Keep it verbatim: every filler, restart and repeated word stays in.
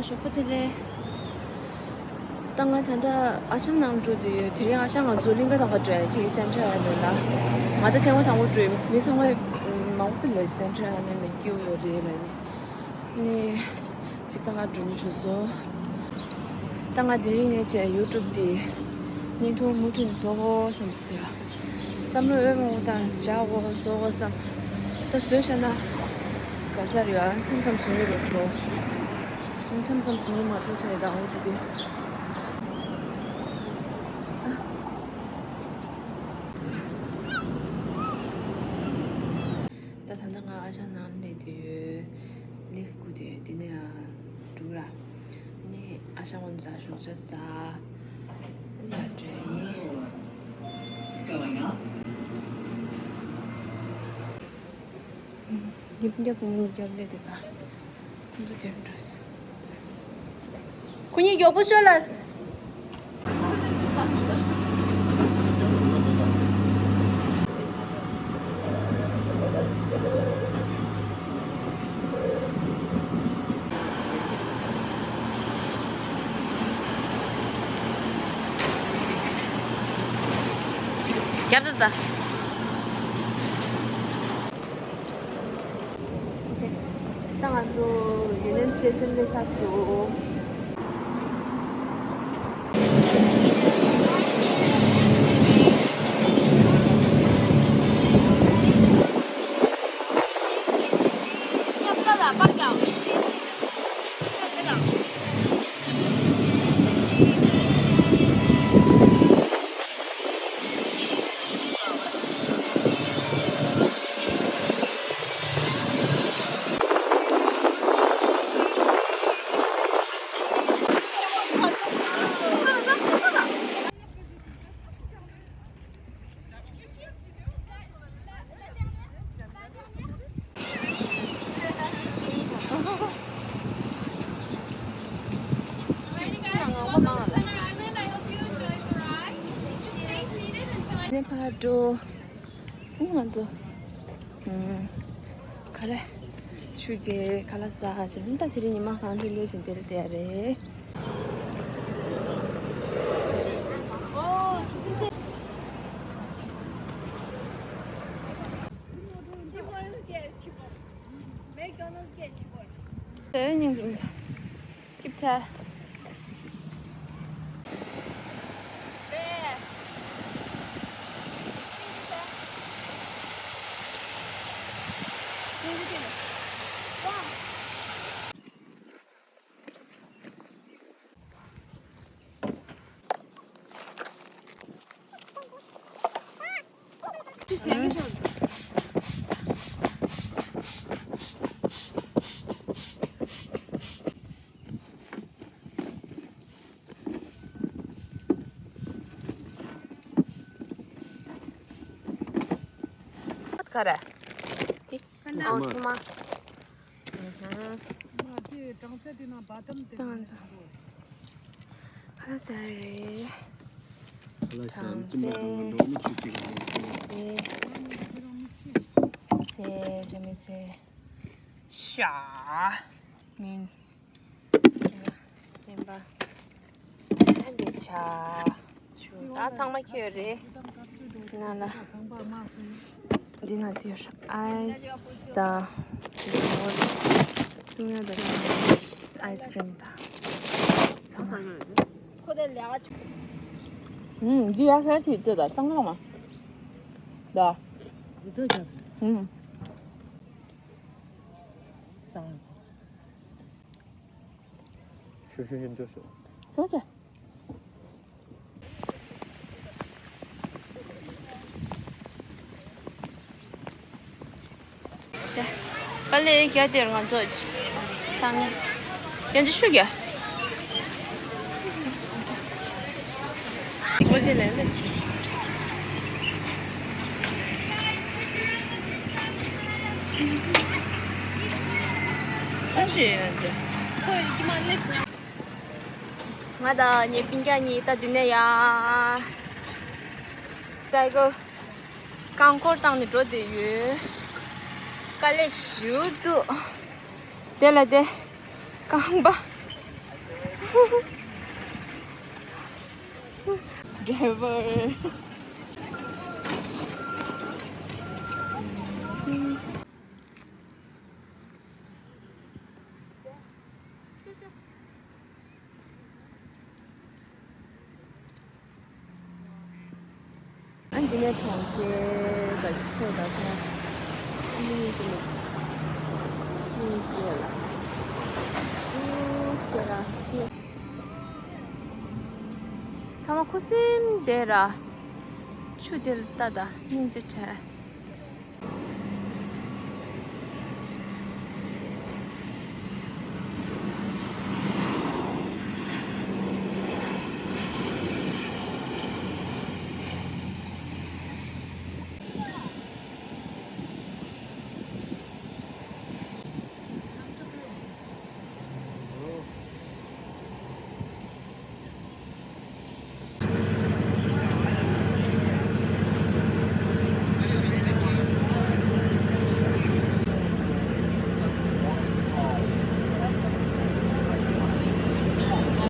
ཞོགས་པ་བདེ་ལེགས། ད་ང་ད་ལྟ་ཨ་ཞང་ནང་འགྲོ་འདོད་ཡོད། དེ་རིང་ཨ་ཞང་ང་ཚོ་གླིང་ག་དང་པོ་འགྲོ་ཡ་ཁེ་སེན་ཊར་ཨའི་ལན་ལ། ང་ད་ཐེངས་མ་དང་པོ་འགྲོ་ཡིན། མི་ཚང་མ་མང་པོ་ལ་སེན་ཊར་ཨའི་ལན་ལ་སྐྱིད་པོ་ཡོད་རེད་ལབ་ནས། ནས་ཅིག་ད་ང་འགྲོ་ནི་འགྲོ་སོང་། ད་ང་དེ་རིང་ནས་བྱས་ཡུ་ཊུབ་འདི་བརྙན་ཐུང་མུ་མཐུད་བཟོ་དགོས་བསམ་སོང་། བསམ་བློ་དབུ་མ་དང་བཞག་དགོས་བཟོ་དགོས་བསམ། ད་བཟོས་བཞག་ན་ག་ས་རེད་ཨ། མཚམས་མཚམས་བཟོ་ཡི་རོ་འགྲོ། མཚམས་མཚམས་བཟོ་ཡི་མ་འགྲོ་བྱས་ད་འོ་དེ་དུས། ད་ད་ལྟ་ང་ཨ་ཞང་ནང་སླེབས་བསྡད་ཡོད། ལིཕ་ཊི་སྒུག་བསྡད་ཡོད། འདི་ནས་ཡར་འགྲོ་ར། ནི་ཨ་ཞང་ངོ་ཚ་ཞོགས་ཇ་ཟ། ཨ་ནི་ཡར་འགྲོ་ཡིན། ཡིན་རྒྱབ་ངོ་གཉིས་རྒྱབ་སླེབས་བསྡད་ད། ཁོང་ཚོ་དེར་འགྲོ་སོང་། ཁོ་གཉིས་མགྱོགས་པོ་ཤོད་ལ། རྒྱབ་ད་ད། ད་ང་ཚོ་ཡུ་ནི་ཡོན་སི་ཊེ་ཤན་སླེབས་ཚར་སོང་། ནས་ཕར་འགྲོ། ང་ཚོ། ཨུམ། ག་རེ། ཆུ་རྐྱལ་ཁ་ལག་ཟ་བྱས། ད་དེ་རིང་ཉི་མ་གང་འདྲ་སླེབས་བྱུང་དེ་ལ་བསྡད་ཡ་རེད། དེ་སྙིང་རྗེ་མི་འདུག་སྐྱིད་ཐལ། ག་རེ། འདི། ཨོ། ཐུ་མ། ཨུ་ཧུ། མ་དེ་གྲང་ཚད་དེ་ནང་བ་དམ་དེ་ནང་ཁ་ལག་ཟ་རེད། ཁ་ལག་ཟ་རེད། གྲང་ཚད། ཨེ། ཚེ་ཚེ་མི་ཚེ། ཤ། མིན། ཡིན་པ། འདི་ཆ། ཆུ་ད་ཚང་མ་ཁྱེར་རེད། འདི་ནང་ལ། འདི་ནང་དེར་ཨའི་སི་དང་། ཨའི་སི་ཀྲིམ་དང་། ཚང་མ། ཁོ་དེ་ལས་ཀ་བྱེད། ཨུམ། འདི་ཡར་ཧྲལ་ཐིག་ཙེ་ད་གཙང་མ་མ། ད། ཨུམ། ཤོད་ཤོད་ཤོད་འགྲོ་ཤོག་ཤོག་ཅེ། དཀའ་ལས་རྒྱ་དེར་ང་ཚོ་བཏང་ངེ་རྒྱ་འཇུ་ཤུ་རྒྱ། ང་དང་ངའི་སྤུན་ཀྱག་གཉིས་ད་འདི་ནས་ཡར་སའི་ཀལ་རྐང་འཁོར་བཏང་ནས་འགྲོ་བསྡད་ཡོད། དཀའ་ལས་ཞེ་པོ་འདུག་དེ་ལ་དེ་རྐང་པ། Driver. ཨ་འདི་ནས་གྲོང་ཁྱེར་ག་ཚོད་ད་ཚོད་སྙིང་རྗེ་མོ། སྙིང་རྗེ་ལ། སྙིང་རྗེ་ལ། ཚང་མ་ཁུ་སིམ་བསྡད་ར། ཆུ་དེ་ལ་ལྟ་ད་སྙིང་རྗེ་བྲལ།